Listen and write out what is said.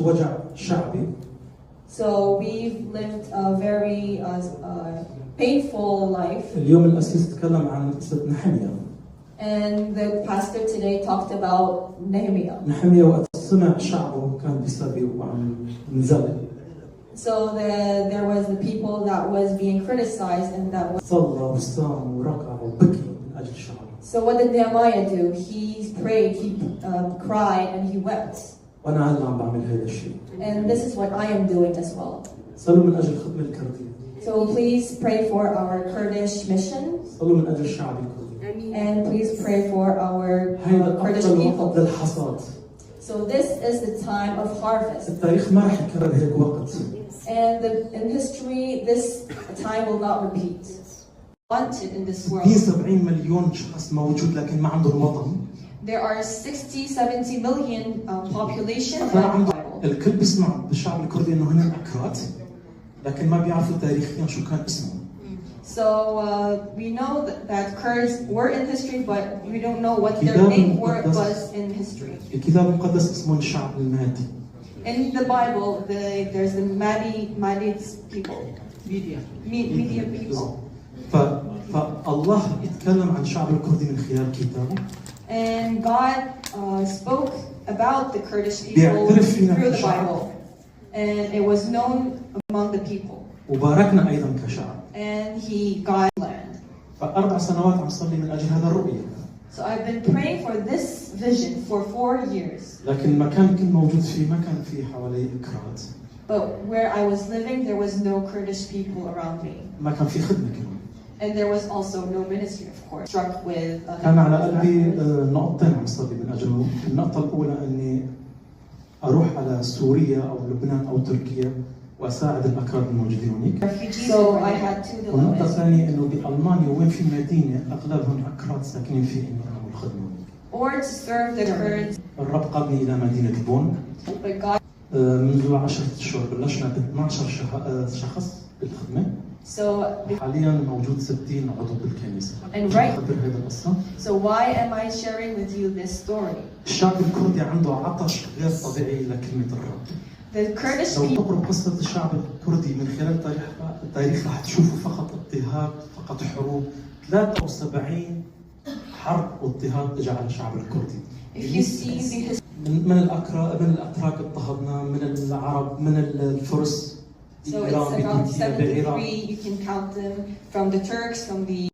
وجع شعبي. So we've lived a very painful life. اليوم القسيس تكلم عن قصة نحميا. And the pastor today talked about Nehemiah. نحميا وقت سمع شعبه كان بيسبي وعم ينذل. So there was the people that was being criticized and that was. صلى وصام وركع وبكي من أجل شعبه. So what did Nehemiah do? He prayed, he cried, and he wept. وأنا هلا عم بعمل هذا الشيء. And this is what I am doing as well. صلوا من أجل الخدمة الكردية. So please pray for our Kurdish mission صلوا من أجل الشعب الكردي. and please pray for our هيدا Kurdish أفضل وقت people. للحصاد. So this is the time of harvest. التاريخ ما رح يكرر هيك وقت. And in history, this time will not repeat. Wanted in this world. 70 مليون شخص موجود لكن ما عندهم وطن. There are 60, 70 million population. ما عندهم. الكل بيسمع بالشعب الكردي انه هن اكراد، لكن ما بيعرفوا تاريخيا شو كان اسمهم. So we know that Kurds were in history, but we don't know what their كتاب name المقدس. was in history. الكتاب المقدس اسمه الشعب المادي. In the Bible, there's the Madi people. Media. Media people. فالله يتكلم عن الشعب الكردي من خلال كتابه. And God spoke about the Kurdish people بيعترف فينا through the كشعب. Bible. And it was known among the people. وباركنا ايضا كشعب. And he got land. فاربع سنوات عم صلي من اجل هذا الرؤيه. So I've been praying for this vision for 4 years. لكن المكان اللي كنت موجود فيه ما كان فيه حوالي اكراد. But where I was living, there was no Kurdish people around me. ما كان في خدمه كمان. And there was also no ministry, of course. Struck with. كان على قلبي نقطتين عم صلي من اجلهم، النقطة الأولى إني أروح على سوريا أو لبنان أو تركيا وأساعد الأكراد الموجودين هناك. So I had two والنقطة dilemmas. الثانية إنه بألمانيا وين في مدينة أغلبهم أكراد ساكنين فيه إني أعمل خدمة هناك. Or to serve the Kurds, الرب قادني إلى مدينة بون. but God. منذ 10 أشهر بلشنا ب 12 شخص بالخدمة. So, حاليا موجود 60 عضو بالكنيسة. And right. خبر هذه القصة. So why am I sharing with you this story? الشعب الكردي عنده عطش غير طبيعي لكلمة الرب. The Kurdish لو people تقرأ قصة الشعب الكردي من خلال التاريخ رح تشوفوا فقط اضطهاد، فقط حروب، 73 حرب واضطهاد اجى على الشعب الكردي. If you see the history, من الاتراك اضطهدنا، من العرب، من الفرس، so it's بإيران، about بتركيا، بالعراق. 73, you can count them from the Turks, from the